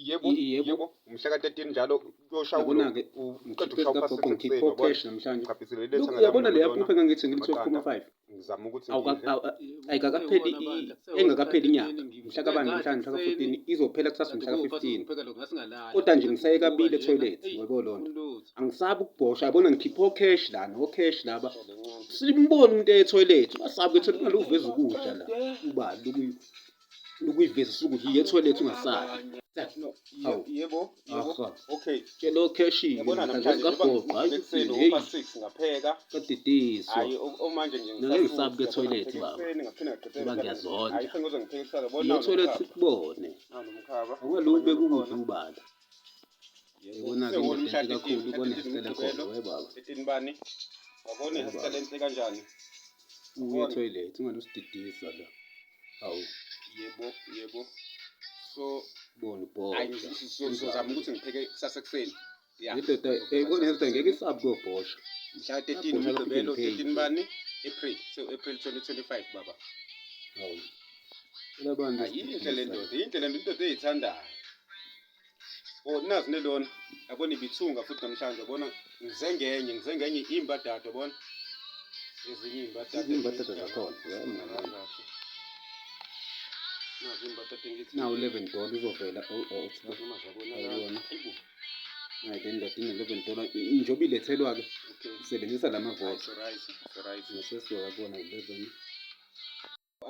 Yebo, Yebo. yebo, umhla ka-13 njalo kuyoshaya Yabona-ke, uqeda ngikhiphe ukushaya esikabhoqo, u-6 ngikhiphe ekuseni, yabona? o-cash namhlanje. Ngichaphisile leli Lokhu thanga lami uyabona leya lona, mpuphu engangithi ngithi amaqanda, 12.5 ngizama ukuthi ngidle. Ayikakapheli engakapheli inyanga, mhla kabani namhlanje, mhla ka-14, izophela kusasa mhla ka-15. Kodwa nje ngisaye kabili ethoyilethi ngoba loo nto. Angisabi ukubhosha, yabona ngikhiphe o-cash la no-cash laba. Simbone umuntu ethoyilethi, ungasabi ethoyilethi ungalokhu uveza ukudla la. Uba lokuyiveza usuke uhiye ethoyilethi ungasabi. No, Hawu. yebo, yebo. Aha. Okay. Tshela o-cash-ke Yabona namhlanje namhlanje njengoba zikabhoqo, hhayi ngivuke ekuseni ukuthi hey, ngo-6 ngapheka. kadidiswa. Hayi okumanje nje Mina ngeke ngisabe ngisasuthi, kuye yabona ethoyilethi ngipheke baba, ekuseni ngaphinde ngaqedela ngoba mhlawumbe. ngiyazondla. Hayi sengizoze ngipheke kusasa, yabona Iye nawu ethoyilethi nomkhaba. sikubone. Nawu nomkhaba, Awungalokhu umanyolo ubeka ukudla ukhona. ubala. Yebo, Yabona-ke sewona indoda umhla enhle 13, kakhulu, mhla ubona 13 ihasela khona, uMgqibelo, we baba. 13 bani? Wabona We ihasela baba. enhle kanjani? Uye Wabona? ethoyilethi ungalusididisa la. Hawu, Yebo, yebo. So, bona hayi ubhosha. ngizozama Kunjani ukuthi nje. ngipheke kusasa ekuseni. Ya, Le ndoda, ngizopheka yayibona kusasa le ndoda ngeke ekuseni. isabi kuyobhosha. Mhla 13 Yabhosha ka-Pick n uMgqibelo, Pay 13 nje. bani? April. So April 2025 baba. Hawu. Phela abantu Hayi inhle le esididisa la. ndoda, inhle le ndoda, indoda eyithandayo. Oh nazi nelona. Yabona ibithunga futhi namhlanje yabona ngize ngenye imbadada yabona. Ezinye imbadada Izimbadada zakhona. We mngani wami. kahle. Nazi imbadada engithi. Nawu $11 uzovela oh oh uthi Nazi noma ziyabonakala. ayibona. Ayibo. Nayi le ndoda ine-$11 njengoba ilethelwa-ke Okay. isebenzisa la Hayi mavoti. so right, so right. Nasesiyoya kubona 11.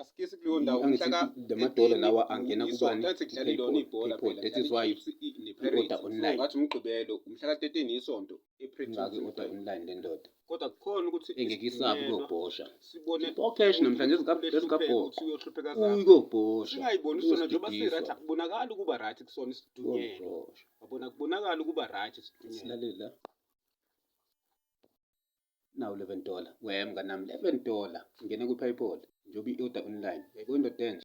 Asikisi kuleyo ndawo Angithi mhla ka lamadola 13 lawa angena isonto kubani? athi kudlala ilona Ku-PayPal. ibhola PayPal. phela That kudlala is why i-Chiefs i-order ne-Pirates so online. ngathi umgqibelo umhla ka-13 isonto April Ingako i-order 2025 online le ndoda. kodwa kukhona ukuthi Engeke isabi isidunyelwa kuyobhosha. sibone O-cash umuntu namhlanje ukuthi uhlupheka ezikabhoqo. ukuthi uyohlupheka zaphi Uyikobhosha. singayiboni sona njengoba si-right Uyosididiswa. akubonakali ukuba right kusona isidunyelwa Uyobhosha. wabona kubonakala ukuba right isidunyelwa Silalele la. Nawu $11. We mnganami $11. Ngena ku-PayPal njengoba i-order online. Uyayibona indoda enje?